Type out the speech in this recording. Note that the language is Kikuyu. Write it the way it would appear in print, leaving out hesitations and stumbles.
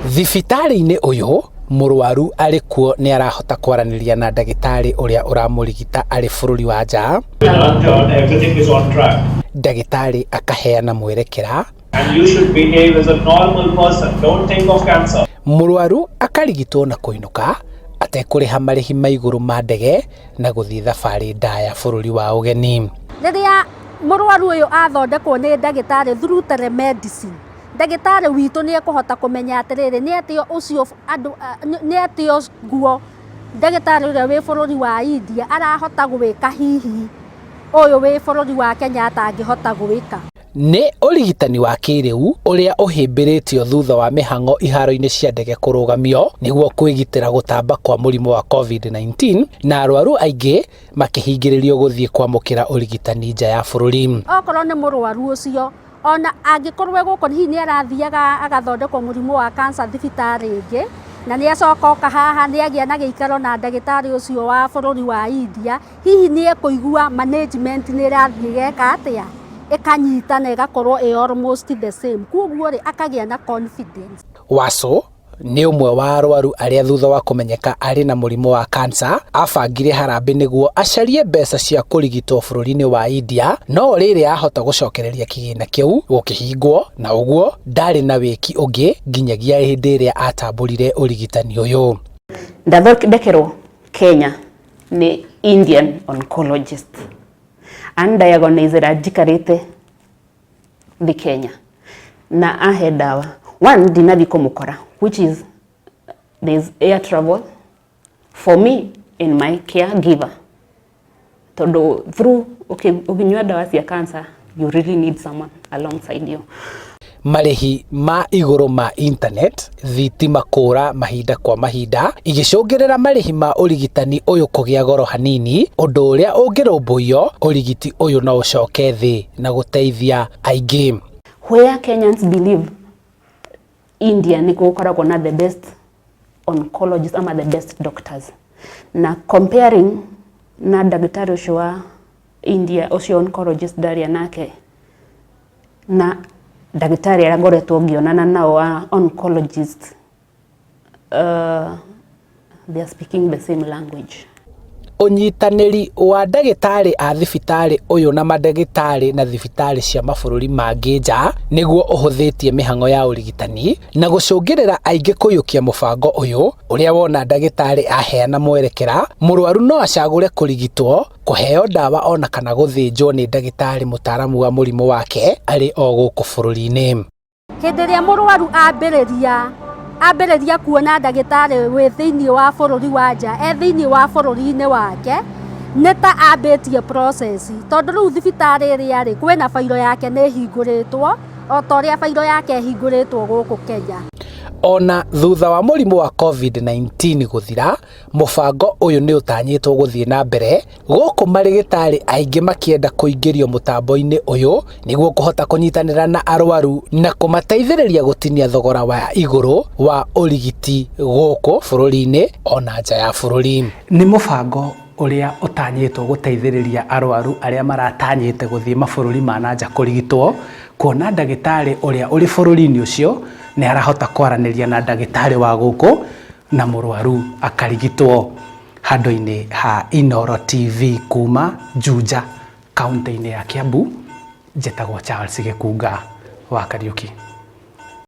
Thibitarĩ-inĩ ũyũ, mũrwaru arĩ kuo nĩ arahota kwaranĩria na ndagĩtarĩ ũrĩa ũramũrigita arĩ bũrũri wa nja. Everything is on track. Ndagĩtarĩ akaheana mwerekera. And you should behave as a normal person. Don't think of cancer. Mũrwaru akarigitwo na kũinũka atekũrĩha marĩhi ma igũrũ ma ndege na gũthiĩ thabarĩ ndaya bũrũri wa ũgeni. Rĩrĩa mũrwaru ũyũ athondekwo nĩ ndagĩtarĩ through telemedicine, ndagĩtarĩ witũ nĩ ekũhota kũmenya atĩrĩrĩ, nĩ atĩa ũcio andũ, nĩ atĩa nguo ndagĩtarĩ ũrĩa wĩ bũrũri wa India arahota gwĩka hihi ũyũ wĩ bũrũri wa Kenya atangĩhota gwĩka. Nĩ ũrigitani wa kĩrĩu ũrĩa ũhĩmbĩrĩtio thutha wa mĩhang'o iharo-inĩ cia ndege kũrũgamio nĩguo kwĩgitĩra gũtamba kwa mũrimũ wa COVID-19 na arwaru aingĩ makĩhingĩrĩrio gũthiĩ kwamũkĩra ũrigitani nja ya bũrũri. Okorwo nĩ mũrwaru ũcio ona angĩkorwo gũkũ hihi nĩ arathiaga agathondekwo mũrimũ wa cancer thibitarĩ ĩngĩ na nĩ acoka oka haha nĩ agĩa na gĩikaro na ndagĩtarĩ ũcio wa bũrũri wa India, hihi nĩ ekũigua management nĩ ĩrathiĩ ĩgeka atĩa, ĩkanyita na ĩgakorwo ĩ almost the same, koguo rĩ akagĩa na confidence. Waco nĩ ũmwe wa arwaru arĩa thutha wa kũmenyeka arĩ na mũrimũ wa cancer abangire harambĩ nĩguo acarie mbeca cia kũrigitwo bũrũri-inĩ wa India, no rĩrĩ ahota gũcokereria kĩgĩna kĩu gũkĩhingwo na ũguo ndarĩ na wĩki ũngĩ nginyagia hĩndĩ ĩrĩa atambũrire ũrigitani ũyũ. Ndathondekerwo Kenya nĩ Indian oncologist andiagnosera njikarĩte thi Kenya na ahe ndawa one ndinathi kũmũkora, which is there's air travel for me and my caregiver, tondu through ũkĩnyua ndawa cia cancer you really need someone alongside you. Marĩhi ma igũrũ ma internet, thitima kũra mahinda kwa mahinda igĩcũngĩrĩra marĩhi ma ũrigitani ũyũ kũgĩa goro hanini, ũndũ ũrĩa ũngĩrũmbũiyo ũrigiti ũyũ no ũcoke thĩ na gũteithia aingĩ. Where Kenyans believe India nĩ gũkoragwo na the best oncologists ama the best doctors, na comparing na ndagĩtarĩ ũcio wa India, ũcio oncologist ndaria nake, na ndagĩtarĩ arĩa ngoretwo ngĩonana nao wa oncologist, they are speaking the same language. Ũnyitanĩri wa ndagĩtarĩ a thibitarĩ ũyũ na mandagĩtarĩ na thibitarĩ cia mabũrũri mangĩ nja nĩguo ũhũthĩtie mĩhang'o ya ũrigitani na gũcũngĩrĩra aingĩ kũiyũkia mũbango ũyũ ũrĩa wona ndagĩtarĩ aheana mwerekera mũrwaru no acagũre kũrigitwo, kũheo ndawa ona kana gũthĩnjwo nĩ ndagĩtarĩ mũtaaramu wa mũrimũ wake arĩ o gũkũ bũrũri-inĩ. Hĩndĩ ĩrĩa mũrwaru ambĩrĩria kuona ndagĩtarĩ wĩ thĩinĩ wa bũrũri wa nja e thĩinĩ wa bũrũri-inĩ wake, nĩ ta ambĩtie process, tondũ rĩu thibitarĩ ĩrĩa rĩ kwĩna bairo yake nĩ ĩhingũrĩtwo o ta ũrĩa bairo yake ĩhingũrĩtwo gũkũ Kenya. Ona thutha wa mũrimũ wa COVID-19 gũthira, mũbango ũyũ nĩ ũtanyĩtwo gũthiĩ na mbere gũkũ marĩgĩtarĩ aingĩ makĩenda kũingĩrio mũtambo-inĩ ũyũ nĩguo kũhota kũnyitanĩra na arwaru na kũmateithĩrĩria gũtinia thogora wa igũrũ wa ũrigiti gũkũ bũrũri-inĩ ona nja ya bũrũri. Nĩ mũbango ũrĩa ũtanyĩtwo gũteithĩrĩria arwaru arĩa maratanyĩte gũthiĩ mabũrũri ma na nja kũrigitwo, kuona ndagĩtarĩ ũrĩa ũrĩ bũrũri-inĩ ũcio nĩ arahota kwaranĩria na ndagĩtarĩ wa gũkũ na mũrwaru akarigitwo. Handũ-inĩ ha Inooro TV kuma Juja kaunti-inĩ ya Kiambu, njĩtagwo Charles Gĩkunga wa Kariuki.